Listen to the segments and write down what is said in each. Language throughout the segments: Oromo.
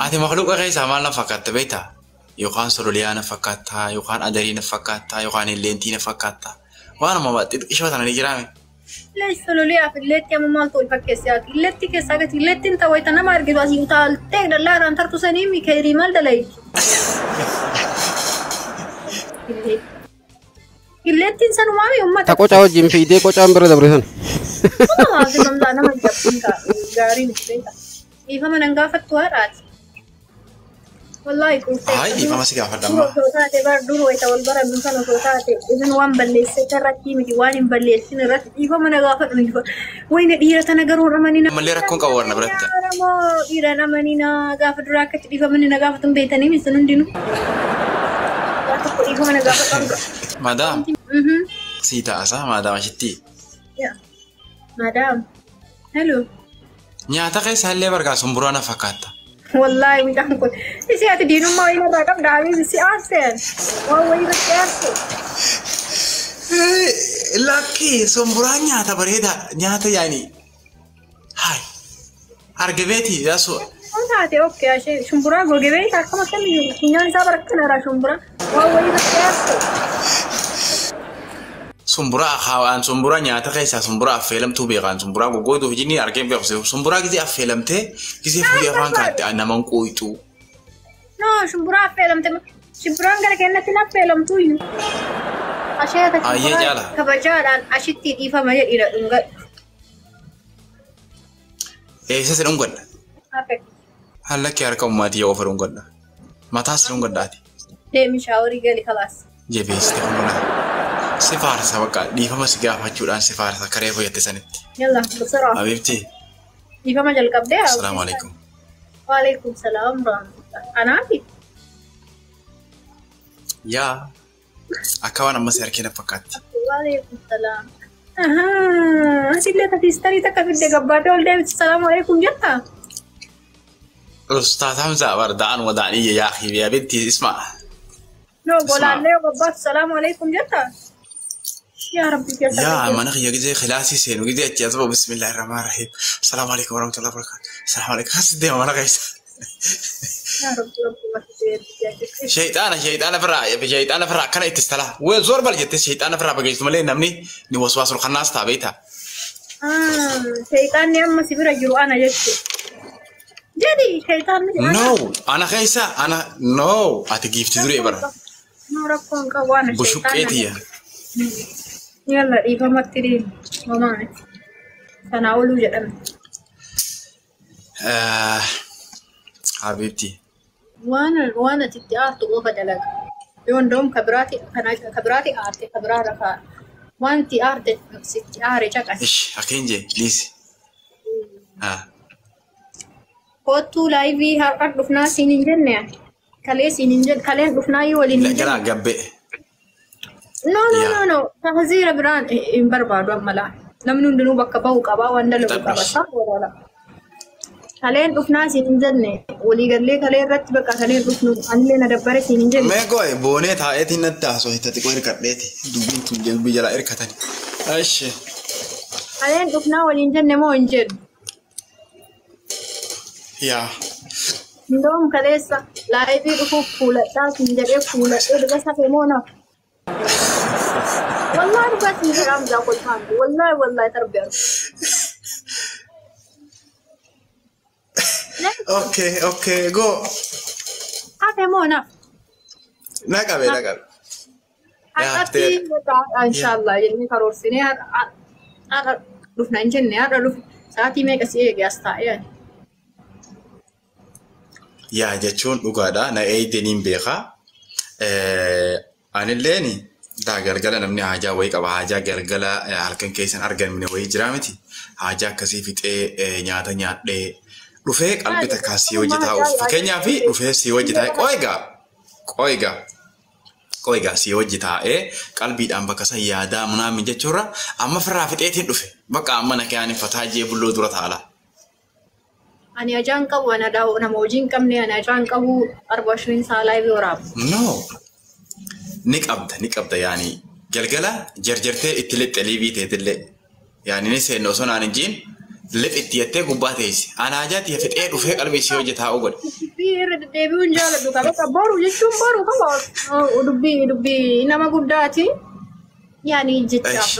Ati makhluuqa keessaa maal na fakkaatta beektaa? Yookaan sololiyaa na fakkaattaa, yookaan adarii na fakkaattaa, yookaan illeentii na fakkaattaa. Waanuma xixiqqishoo tana ni jiraame. Sololiyaaf illeetti amma maaltu wal fakkeesse ati? Illeetti keessaa gati illeettiin ta'u wayita nama argitu asii utaaltee dallaa irraan tartu sanii mikeerii maal dalayi? Illeettiin sanumaa mi uummata? Ta qocaa wajjin fiigdee qocaan bira dabre sana. Nama nama jabbiin gaarii miti beektaa. Dhiifama nan gaafattu haadhaati. Wallaahi quuftee. Hayi dhiifama si gaafadha Dur amma. osoo taate bar dur wayita wal barannu sana osoo taate isin waan balleessite irratti miti waan hin balleessin irratti dhiifama na gaafadhu ni dhufa. Wayne dhiira tana garuu amanina. Ammallee rakkoon qabu warra biratti. Oromoo dhiira amanina gaafa duraa akkatti dhiifama ni na gaafatu hin beektanii isin hundinuu. Waa tokko dhiifama na gaafadhu arga. Madaam sii ta'asaa maadaam ashitti. Madaam. Hello. Nyaata keessaa illee bargaa sumburaa na fakkaatta. Wallaahi mucaan kun isi ati diinummaa wayii irraa qabda habiibi si aarseen waan wayii irratti aarse. Lakki sumburaan nyaata bareedaa nyaata yaani. Hayi argabeeti yaasu. Waan taate okkee ashee shumburaa goge beektaa akkam akkamiyyuu funyaan isaa barakkana irraa shumburaa waan wayii irratti aarse. Sumburaa haawaan sumburaa nyaata keessaa sumburaa affeelamtuu beekaan sumburaa goggootuuf jinni argeen beeku sumburaa gisee affeelamtee gisee fuudhee afaan kaatte naman quuxuu. No shumburaa affeelamte shumburaan gara keenyatti hin affeelamtuu iyyuu. Asheeta Ayyee shumburaa jaala. kabajaadhaan ashitti dhiifama jedhidha dhungadhu. Eessa si dhungadha? Hallakkee harka ummaatii yoo ofa dhungadha. Mataas dhungadhaati. Deemi shaaworii gali kalaas. Jabeessite hunduna. Si faarsa bakka dhiifama si gaafachuudhaan si faarsa karee fayyadde sanitti. Yalla bisiraa. Habiibti. Dhiifama jalqabdee. Assalaamu alaikum. Waalaikum salaam warahmatullah. Anaafi. Yaa akka waan ammas harkee na fakkaatti. Waalaikum salaam. Ahaa, asillee tatiistarii takka fidde gabbaatee ol deebitu salaamu alaikum jettaa? Ustaaz Hamza barda'an wada'aniyya yaa akhi yaa binti isma. No, golaallee gabbaatu salaamu alaikum jettaa? Yaa Rabbi keessa. Yaa mana kiyya gisee kilaasii seenu gisee achi as ba'u bismillaahi rahmaani rahiim. Assalaamu alaikum warahmatullahi wabarakaatuh. Assalaamu alaikum. As deema mana keessa. Yaa Rabbi Rabbi mati Shayxaana shayxaana firraa shayxaana firraa akkana itti tala. Weel zoor bal jettee shayxaana firraa bageessu malee namni ni waswaasul kannaas ta'a beektaa. Shayxaanni amma si bira jiru ana jechuudha. Jedhi shayxaanni ana. No ana keessa ana no ati giifti duree bara. No rakkoon qabu ana Bushuqqeetiyya. Yalla dhiifamatti deemi. Homaa miti. Sanaa oluu jedhame. Habiibti. Waan ati itti aartu qofa dalaga. Yoo hundaa'uun kabiraati kabiraati aarte kabiraa rafaa. Wanti aarte sitti aare caqasi. Ish akkeen jee liisi. Kottuu laayivii har'a dhufnaa siin hin jenne ani. Kalee siin hin jenne kaleen dhufnaa yoo waliin hin Galaa jenne. gabbee. No no Yaa. no no tahziira biraan hin barbaadu amma laa. Namni hundinuu bakka bahu qabaa waan dalagu qaba. Xaphis. Isaa walaala. Kaleen dhufnaa siin hin jenne waliigallee kalee irratti bakka kaleen dhufnu anillee na dabbare siin hin jenne. Mee goe boonee taa'eetiin natti haasoo hitta xiqqoo hirkadheeti. Dubbiin tun dubbii jalaa hirkatani. Ishi. Kaleen dhufnaa waliin jenne moo hin jennu? Yaa. Indoom kaleessa laayivii dhufuuf fuuladhaa siin jedhee fuuladhee dhuga safee moo naaf? Wallaahi dhugaa siin jedhaa mucaa kolfaan wallaahi wallaahi tarbiyaa. Okay okay go. Hafe moo naaf? Na qabe na qabe. Har'atti inshaallah jennee karoorsinee har'a dhufna hin jenne har'a dhufe sa'aatii meeqa si eege as taa'ee ani. Yaa jechuun dhugaadha. Na eeydeniin beekaa. Anilleen daa galgala namni haajaa wayii qaba. Haajaa galgala halkan keessan argamne wayii jira miti. Haajaa akkasii fixee nyaata nyaadhee dhufee qalbii takkaa sii wajji taa'uuf. Fakkeenyaaf dhufee sii wajji taa'ee qo'eegaa qo'eegaa qo'eegaa sii wajji taa'ee qalbiidhaan bakka san yaadaa munaamin jechuurra amma firraa fixeetiin dhufe. Bakka amma na kaa'anii fataa jee bulloo dura taa'ala. Ani ajaan qabu ana nama hojii hin qabne ani ajaan qabu 24 sa'a laayivii waraaba. No. Ni qabda ni qabda yaani galgala jarjartee itti lixxe liivii teetillee yaani ni seenna osoo naan hin jiin Lif itti jettee gubbaa teessi. Ana haajaa tiyya fixee dhufee qalbii si hojii taa'uu godhe. Dubbii irra deddeebi'uun jaaladhu qaba. Boru jechuun boru qaba. Dubbii dubbii nama guddaati. Yaani jechaaf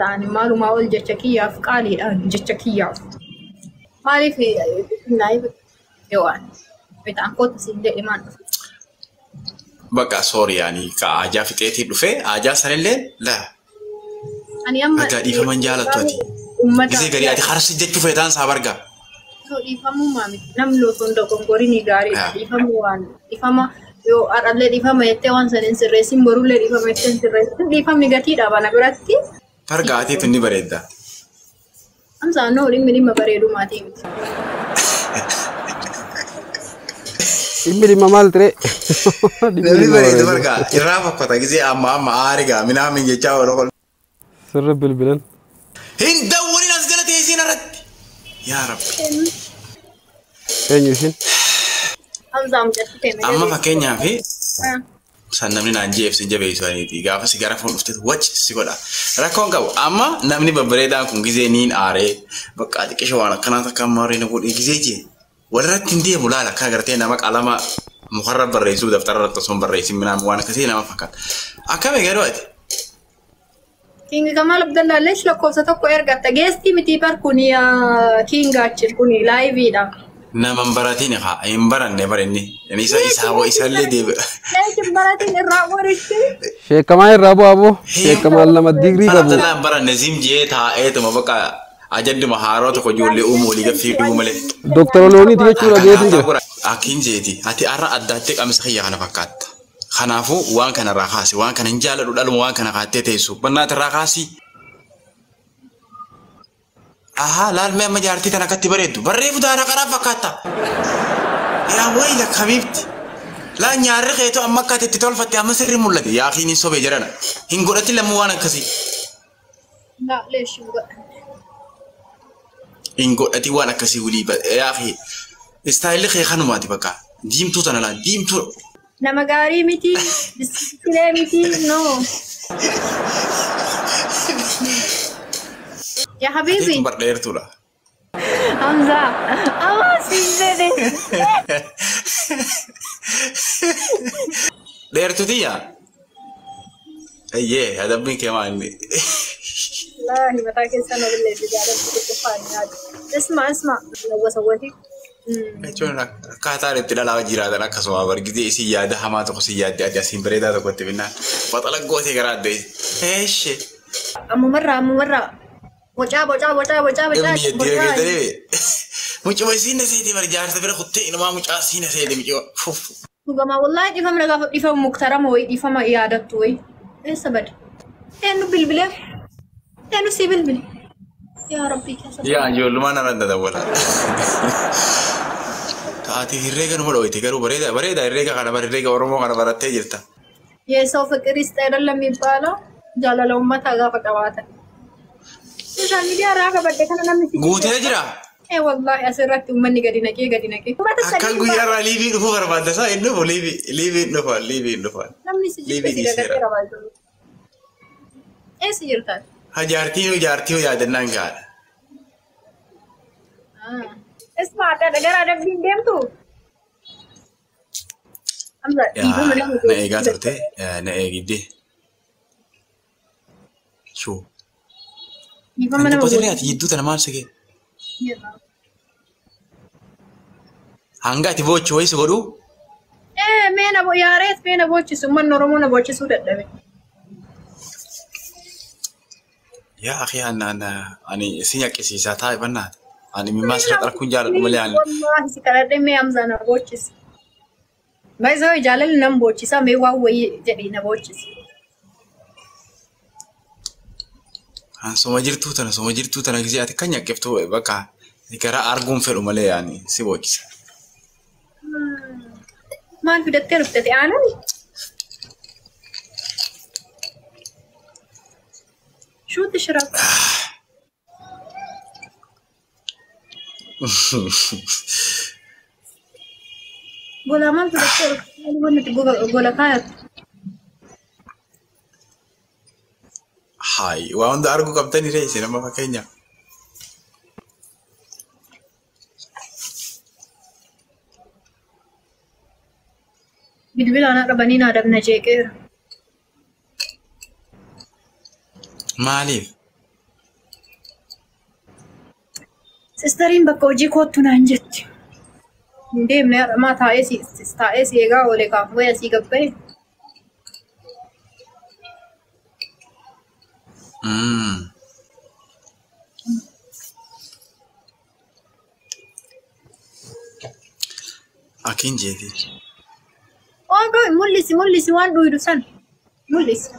ta'an maalumaa ol jecha kiyyaaf qaaliidhaan jecha kiyyaaf. Maaliif naayif waan bitaan kootu siin jedhe maal dhufe. Bakka sorry yaani ka haajaa fixeetii dhufee haajaa sanillee laa. Ani amma Akka dhiifaman jaalattu ati. Gisee gadi ati harsi jechuu feetaan isaa barga. Dhiifamuu maamiti namni osoo hin dogongorin gaariidha. Dhiifamuu waan dhiifama yoo har'allee dhiifama jettee waan sana hin sirreessin borullee dhiifama jettee hin sirreessin dhiifamni gatiidha bana biratti. Barga atiitu ni bareedda. Amsaa noo dhimmi dhimma bareedumaatii miti. Dhimmi dhimma maal ture? Namni bareedu barga irraa fokkota gisee amma amma aarigaa minaamin jechaa oolu. Sirra bilbilan. Hin dawwalin as jala teessiin irratti. Yaa Rabbi. Eenyu isin? Hamzaa mucatti teeme. Amma fakkeenyaaf san namni naan jeef sin jabeessu aniiti gaafa si gara fuun dhufteetu waci si godha. Rakkoon qabu amma namni babbareedaan kun gizee niin aaree bakka xiqqisha waan akkanaa takka amma warreen godhee gizee jee walirratti hin deemu laala akka agartee nama qalama mukarra barreessuu daftara irratti osoo hin barreessin minaan waan akkasii nama fakkaata. Akkami garuu ati? King Kamal Abdallah leesh lakkoofsa tokko ergatta. Geestii miti bar kuni King achi kuni laayiviidha. Nama hin baratiin haa hin baranne barinni. Isa isaa isallee deebi'a. Leesh hin baratiin irraa qorichi. Sheekamaa irraa bu'aa boo. Sheekamaan lama digrii qabu. Abdallah hin baranne zim jee taa'eetuma bakka ajanduma haaroo tokko ijoollee uumuu walii gaffii malee. Dooktar Looniiti jechuudha geetiin jira. Akkin jeeti ati har'a addaattee qamisa kiyya kana fakkaata. Kanaafuu waan kanarraa kaasi waan kana hin jaaladhu dhaluma waan kana kaattee teessu bannaata irraa kaasi. Ahaa laal mee amma jaartii tana akkatti bareeddu barreefu daara karaa fakkaata. Yaa wayila kabiibti. Laa nyaarri keetu amma akka ati itti tolfatte amma sirri mul'ate yaa kiin sobee jedhana hin godhatin lammuu waan akkasii. Laa leesh hin godhanne. Hin godhatin waan akkasii walii yaa kee istaayilli kee kanumaati bakka diimtuu tana laa diimtuu. Nama gaarii miti, biskilee miti, no. Yaa habiibi. Ateetu bar dheertuudha. Hamza, amma siin jedhe. Dheertu tiyya. Eeyyee adabbiin kee maal inni? Wallaahi mataa keessan obillee jaalladhu tokko faani yaadu. Isma isma lawwasawwati. Jechuun akkaataan itti dhalaa jiraatan akkasuma bargitee isin yaada hamaa tokko si yaadde ati asiin bareedaa tokkotti binnaan baxala gootee garaa adda eeshe. Ammumarraa ammumarraa bocaa bocaa bocaa bocaa bocaa. Namni yeddee geeddaree mucuma isiin na seetee bari jaarsa bira kuttee inumaa mucaa isiin na seetee mucuma fuuf. Dhugamaa wallaahi dhiifama na gaafa dhiifama muktarama wayii dhiifama yaadattu wayii. Eessa bade? Eenyu bilbilee? Eenyu sii bilbile? Yaa Rabbii keessa. Yaa ijoollummaan narra dadawwala. Taati herreega numa dho'ite garuu bareeda bareeda herreega kana bara herreega Oromoo kana barattee jirta. የሰው ፍቅር ይስጥ አይደለም የሚባለው jaalala uummataa gaafa qabaatan. Social media irraa qabadde kana namni si Guutee jira. Eh wallaahi asirratti uummanni gadi naqee gadi naqee. Uummata Akkan sadii guyyaarraa liivii dhufuu barbaadda isaa hin dhufu liivii liiviin dhufa liiviin dhufa. Namni si jibbe Liivii si dhiiseera. dagateera baay'ee. Eessa jirtan? Ha jaartii jaartii yaadannaan gaadha. Isma adda gara adabbiin deemtu? Hamza dhiifama nama Na eegaa turte na eegidde. Shuu. Dhiifama nama Dubbatirree ati jidduu tana maal si ga'e? Hanga ati boochu wayii si godhuu Eh mee na yaareet mee na boochisu uummanni Oromoo na boochisuu dadhabe. Yaa akhi ani si nyaqqisiisaa taa'e bannaata. Ani mimmaa sirratti arguun jaaladhu malee ani. Wallaahi si kadhadhe mee Hamza na boochisi. Baay'ee jaalalli nan boochisa mee waan wayii jedhee na boochisi. An soma jirtuu tana soma jirtuu tana gisee ati kan nyaqqiftu bakka gara arguun fedhu malee ani si boochisa. Maal fidattee dhufte aanan? Shuu tishrab? Gola maal fidattee dhufte? Maal wanti gola kaayattu? Hayi waa hunda arguu qabdanii ree isin amma fakkeenyaaf. Bilbila ana qabanii naa dabna jeeqeera. Maaliif? Sistariin bakka hojii koottu naan jetti. Hin deemne har'amaa taa'ee si eegaa oole kaaf waya sii gabba'e. Akin jeeti. Oogoo mul'isi mul'isi waan dhuydu san mul'isi.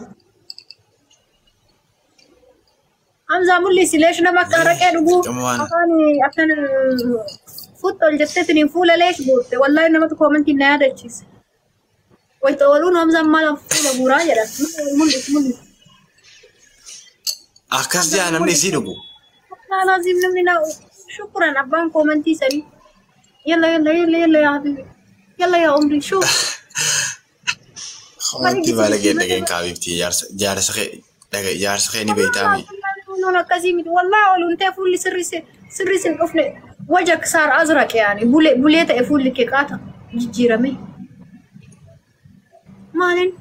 Hamzaa mul'isi leesh nama akka araqee dhuguu afaan akkan futtol jetteetiin fuula leesh guurte wallaahi namatu koomentiin na yaadachiise. Wayita ooluun Hamzaan maal fuula guuraa jedha. Mul'isi mul'isi. Akkas jaa namni isii dhugu. Laazim namni na shukuran abbaan koomentii sanii. Yalla yalla yalla yalla yaa habibi. Yalla yaa umri shuf. Wanti baalagee dhageen kaabifti jaarsa kee ni beektaami. Nuun akkasii miti wallaahi ooluun ta'e fuulli sirri sin dhufne wajak saar azraq yaani bulee ta'e fuulli kee qaata jijjiirame. Maaliin?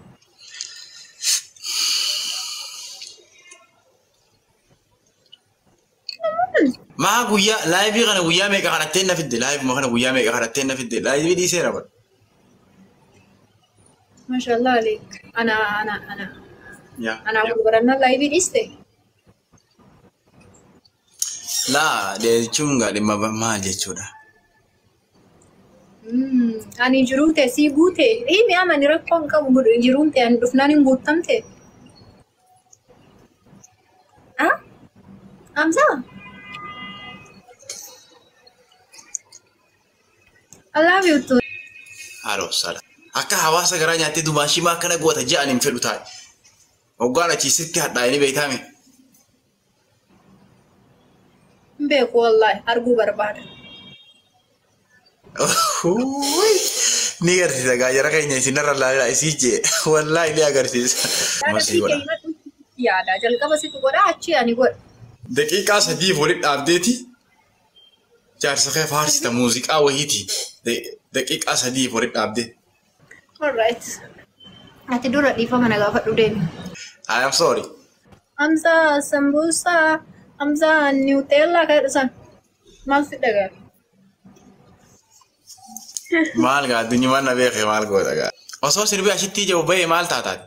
Maa guyyaa laayivii kana guyyaa meeqa kadhattee na fidde laayivuma kana guyyaa meeqa kadhattee na fidde laayivii dhiiseera bara. Maashaallah aleek. Ana ana ana. Ana wal barannaa laayivii dhiiste. Laa jechuun gaa dhimma maal jechuudha. Ani jiruu ta'e sii guute himi amani rakkoo hin qabu jiruun ta'e ani dhufnaan hin guuttamte. Hamzaa? I love you too. Halo sala. Akka hawaasa garaa nyaattee dubaashimaa akkana goota je'an hin fedhu taa'e. Hoggaan achiisitti hadhaa'ee ni beektaame. Hin beeku wallaahi arguu barbaada. Ni agarsiisa gaa jara keenya isinirra laalaa isii jee wallaahi ni agarsiisa. Yaada jalqaba situ godha achi ani godha. Daqiiqaa sadiif walitti dhaabdeeti. Jaarsa kee faarsita muuziqaa wayiiti. Daqiiqaa sadiif walitti dhaabdee. Alright. Ati dura dhiifama na gaafadhu deemi. I am sorry. Hamza sambusa, Hamza Nutella kan jedhu san maal si dhagaa? Maal gaa addunyumaan na beeke maal goota gaa. Osoo sirbi ashitti jedhu bahee maal taataati?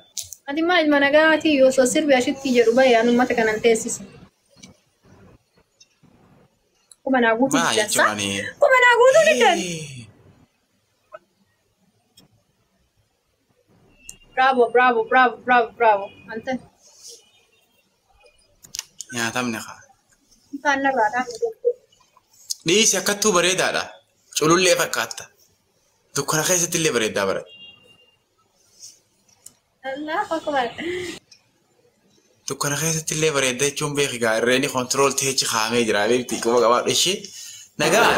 Ati maal ilma nagaati osoo sirbi ashitti jedhu bahee ani uummata kanan teessisa. Kuma naa guutuu diddan. Kuma naa guutuu diddan. Bravo, bravo, bravo, bravo, bravo. Ante. Nyaatamne kaa. Isaan narraa dhaabne. Dhiisi akkattuu bareedaadha. Culullee fakkaatta. Dukkana keessatti illee bareedaa bara. Allahu akbar. Dukkana keessatti illee bareedaa jechuun beeki gaa irreeni kontirool teechi kaa'amee jira beekti quba qabaadhu ishee nagaa.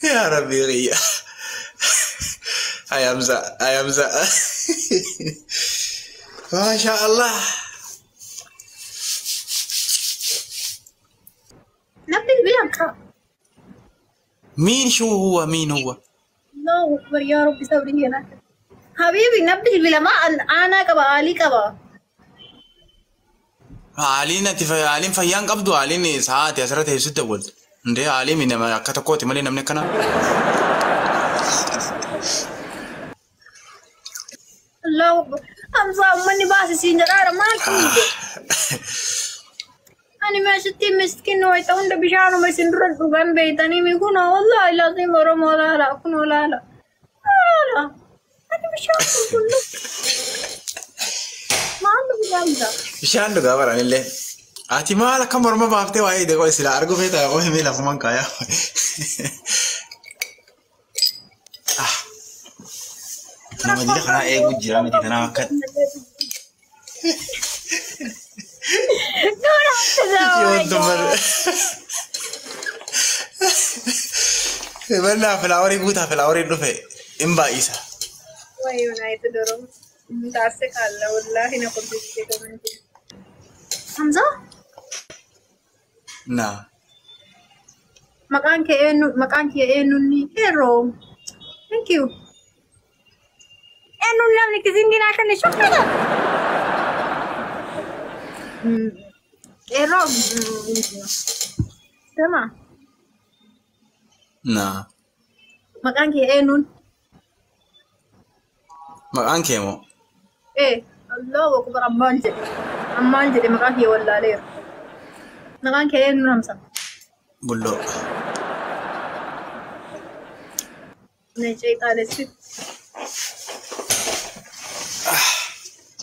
Yaa Rabbi qiyya. Ayamza ayamza. Maasha Allah. Namni bilbilaan qaba. Miin shuu huwa miin huwa. Allahu akbar yaa Rabbi sabrii kenna. Habibi namni bilbilamaa aanaa qaba aalii qaba. Aaliin ati aaliin fayyaan qabdu aaliin sa'aati asirra teessutti dawwaltu. Indee aaliin nama akka tokkooti malee namni akkana. Allahu akbar. Hamza uummanni baasisiin jedhaara maal tuute? Ani meeshaatti miskiin wayita hunda bishaanuma isin dura dhugan beeytanii mi kunoo wallaahi laziim Oromoo laala kunoo laala. Laala. Ani bishaan qulqulluu. Maal dhugaa jira? Bishaan dhugaa baranillee. Ati maal akka morma baaftee waa'ee deeqoo silaa arguu feetaa qofa himee lafumaan kaayaa. Nama jila kanaa eeguu jira miti kanaaf akka. Mannaa filaawarii guutaa filaawarii dhufe hin baay'isa. United Oromoo. Taasise kaalla wallaahi na qopheessite. Hamzaa? Naa. Maqaan kee eenyu? Maqaan kee eenyuun? Hero. Thank you. Eenyuun namni kisingiin akka inni shokkata. Hero. Sama. Naa. Maqaan kee eenyuun? Maqaan kee moo? Eh, Allahu akbar ammaan jedhe. Ammaan jedhe maqaan kee wallaaleera. Maqaan kee eenyuun Hamza? Bulloo. Na ceexaalessi.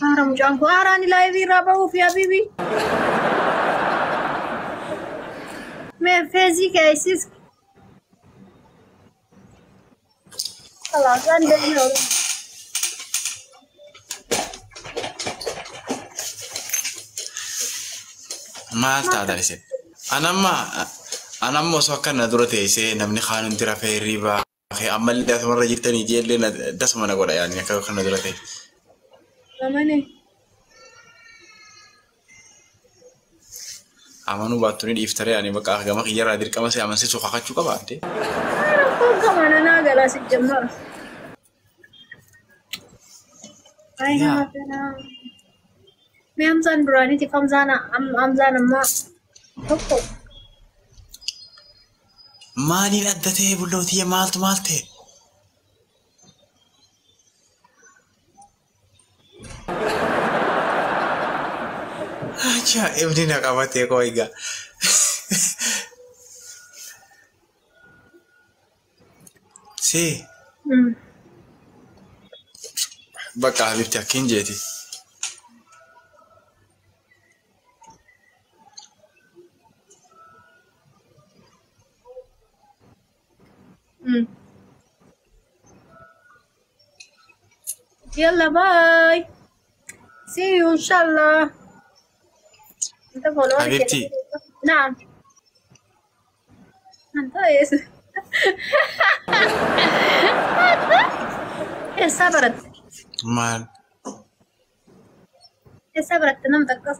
Haara mucaan kun haaraan live irraa bahuuf yaa bibi. Mee feezii keessis. Kalaas waan deemee oolu. Maal taatan isin? Anamma osoo akkana dura teessee namni kaan hundi rafee hirribaa ammallee asumarra jirtanii ijeellee dasuma na godha yaani akka kana dura ta'e. Amane. Amanuu baattu ni dhiiftaree ani bakka gama kiyyarraa dirqama si amansiisuu kakachuu qaba ante. Rakkoon qaba nanaa galaa si jammara. Ay nama kanaa. Mee Hamzaan duraaniitiif Hamzaan ammaa tokko. Maaliin adda ta'e bullootiyya maaltu maal ta'e? Ajaa'ibni na qabatee koo egaa. Si bakka habibti akkin jeeti. Yalla bye. See you inshallah. انت follow حبيبتي. نعم. انت ايش؟ Eessaa baratte? Maal? Eessaa baratte nama takkas?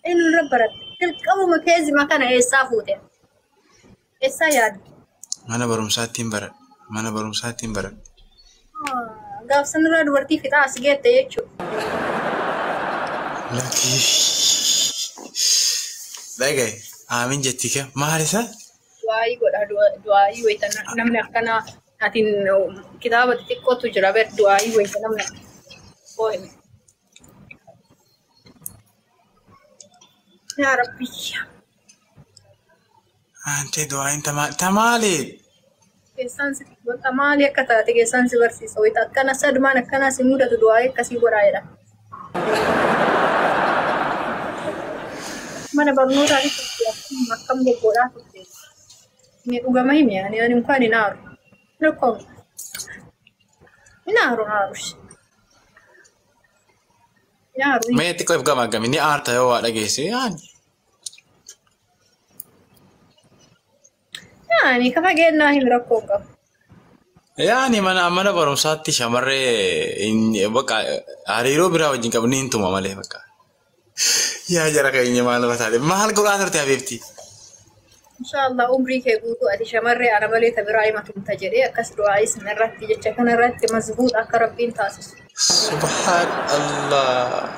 Eenyurra baratte? Jalqabuma keezima kana eessaa fuute? Eessaa yaadde? Mana barumsaatti hin baradhe. Mana barumsaatti hin baradhe. Gaafsan irraa dubartii fixaa as geette jechuudha. Lakkii. Dhagaye. Aamin jetti kee maal isa? Du'aayii godha du'aayii wayita namni akkanaa atiin kitaaba xixiqqootu jira ber du'aayii wayita namni ooyine. Yaa Rabbi. Ante du'aayin tamaali. Keessaan si wanta maali akka taate keessaan si barsiisa wayita akkana sadumaan akkanaa si mudatu du'aayii akkasii godhaa jedha. Mana barnootaa keessatti akkam goggoodhaa turte. Mee dhugama himi ani ani inkaan hin aaru. Rakkoon hin aaru aaru. Hin aaru. Mee xiqqoo if gama gami ni aarta yoo waa dhageesse yaani. Yaani ka fageennaa himi rakkoon qabu. Yaani mana barumsaatti shamarree bakka hariiroo biraa wajjin qabu ni hin tuma malee bakka. Yaa jara keenya maal taate maal godhaa turte habiibti? Inshallah umrii kee guutuu ati shamarree ana malee ta biraa hima tumta jedhee akkas du'aa isin irratti jecha kana irratti mazbuut akka Rabbiin taasisu. Subhaan Allah.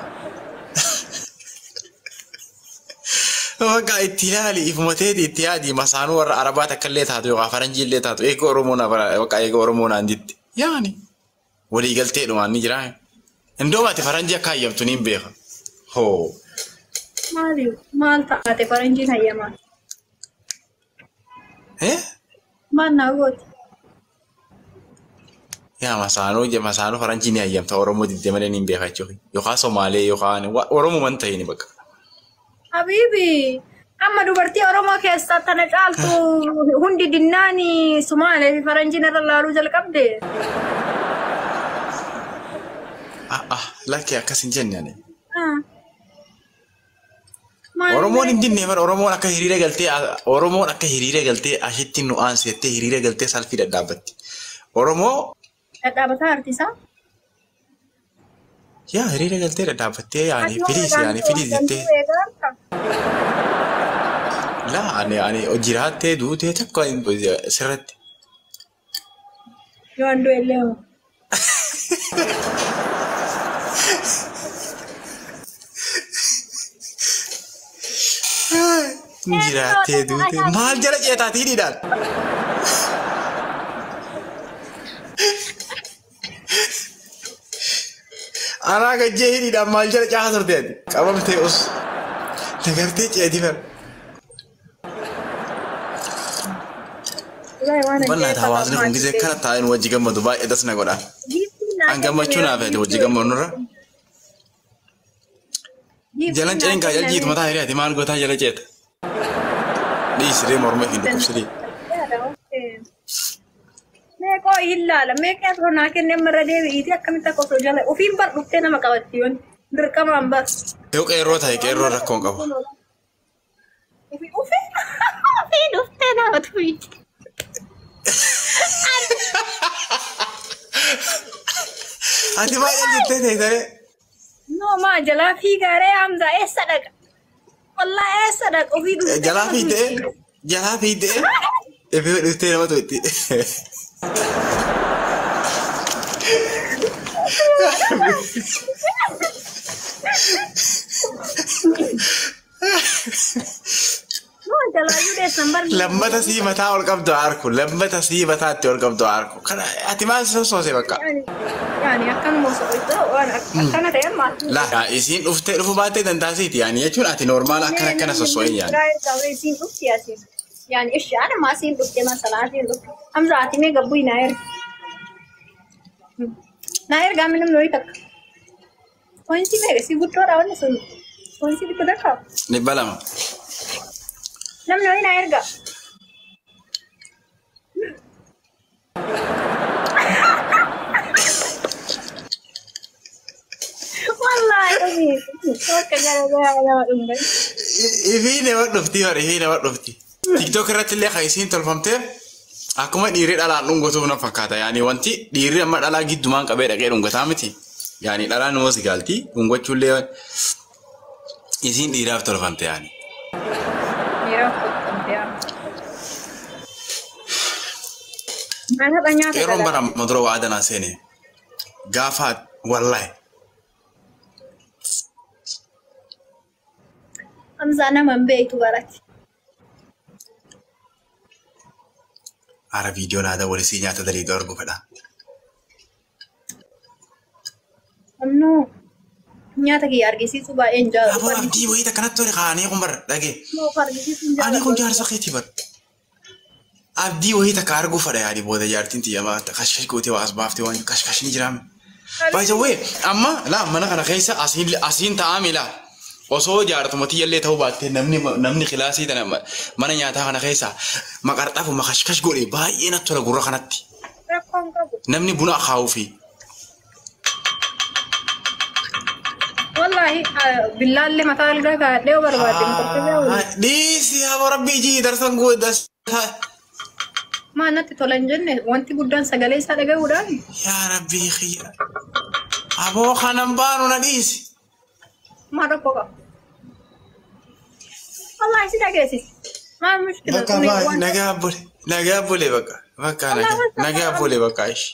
Bakka itti ilaali ifuma teeti itti yaadi masaanuu warra Arabaa takka illee taatu yookaan Faranjii illee taatu eega Oromoo na bakka eega Oromoo naan jitti. Yaani waliigalteedhumaan ni jiraa. Indoo ati Faranjii akka hayyamtu ni beeka. Hoo. Maali maal taate Faranjiin hayyamaa? Eh? Maal naa gooti? Yaa masaanuu Faranjii ni hayyamta Oromoo diddee malee ni beeka jechuudha. Yookaan Somaalee yookaan Oromoo man ta'ini bakka. Habiibi amma dubartii Oromoo keessaa tana caaltu hundi dinnaani Sumaalee fi Faranjiin irra laaluu jalqabde. Lakki akkas hin jenne ani. Oromoon hin dinne bara Oromoon akka hiriira galtee Oromoon akka hiriira galtee ashitti nu aansettee hiriira galtee salfii dhadhaabbatti. Oromoo. Dhadhaabataa artisaa? Yaa hiriira galtee dhadhaabbattee yaani filiis yaani filiis jettee. Laa ani jiraattee duutee takka sirratti. Yoo an du'e illee hoo. Jiraattee duutee maal jala ceetaa tiidhiidhaan. Anaa gajjee hidhiidhaan maal jala caasaa turte ati qabamtee us nagartee ceetii fara. Bannaata hawaasni kun gisee kana taa'een wajji gammadu baay'ee das na godha. An gammachuu naaf ati wajji gammadnurra. Jalan ceen kaa jaljiitu mataa hiriyaati maal gootaa jala ceeta. Dhiisiree morma hin dhukkubsirii. Meeqoo ilaala meeqee asirra naa kennee marra deebi'iitii akkamitti akka osoo jala ofiin bar dhuftee nama qabatti yoon dirqamaan bar. Yoo qeerroo ta'e qeerroo rakkoo hin qabu. Ofiin dhuftee nama tuuti. Ati maal jettee ta'e taree? No maa jalaa fiigaaree Hamzaa eessa dhaqa? Wallaa eessa dhaqa ofii dhuftee. Jalaa fiigdee jalaa fiigdee ifee dhuftee nama tuuti. No jalaa yuudheessan bar. Lammata sii mataa ol qabdu harku lammata sii mataatti ol qabdu harku kana ati maal sossoose bakka. Yaani akkanuma osoo waan akkana ta'e maal. Laa isiin dhuftee dhufu baattee dandaasiiti yaani jechuun ati normaal akkana akkana sosso'in yaani. Isiin dhufti asiin. Yaani ishi ana maa siin dhufte masalaa siin dhufte. Hamza ati mee gabbuu naa erga. Naa ergaa minum nooyi takka. Poointii meeqa si guddoodha wanni sun. Poointii dhibba takka. 200. Namni wayii naa erga. Wallaahi ofii. Bakka gara gara nama dhumban. Ifii nama dhufti bara ifii nama dhufti. TikTok irratti illee kan isiin tolfamteef akkuma dhiirri dhalaan dhungatuuf na fakkaata. Yaani wanti dhiirri amma dhalaa giddumaan qabee dhaqee dhungataa miti. Yaani dhalaan nama si gaalti dhungachuullee isiin dhiiraaf tolfamte yaani. Dhiiraaf tolfamte yaa. Nyaata nyaata. Qeerroon bara amma dura waa adanaa seene gaafa wallaahi. Hamzaa nama hin beektu barati. Ara viidiyoon aadaa walisii nyaata daliidoo arguu fedha. Amnoo nyaata kiyya argisiisuu baay'een jaalladhu. Aboo abdii wayii takkanatti tole kaanii kun bara dhagee. Noo argisiisuu hin Ani kun jaalladhu. jaarsa keetii bara. Abdii wayii takka arguu fedha yaadi booda jaartiin tiyya kashkash gootee waa as baaftee waan kashkash ni jiraame. By the way amma laa mana kana keessa asiin taa'aa miila. Osoo jaartuma tiyyallee ta'uu baattee namni kilaasii tana mana nyaataa kana keessa maqarxaafu makashkash godhe baay'ee natti tola gurra kanatti. Rakkoon qabu. Namni buna akaawuu fi. Wallaahi billaallee mataa algaa kaa'adhee yoo barbaadde maqarxee waliin. Dhiisi haa rabbii jii darsan guutas. Maa natti tola hin jenne wanti guddaan sagalee isaa dhagahuudhaan. Yaa rabbii xiyya. Aboo kanan baanu na dhiisi. Maa rakkoo qaba. Wallaahi si dhageessisi. Maal mushkila Bakka nagaa bule nagaa bule bakka bakka nagaa bule bakka ishi.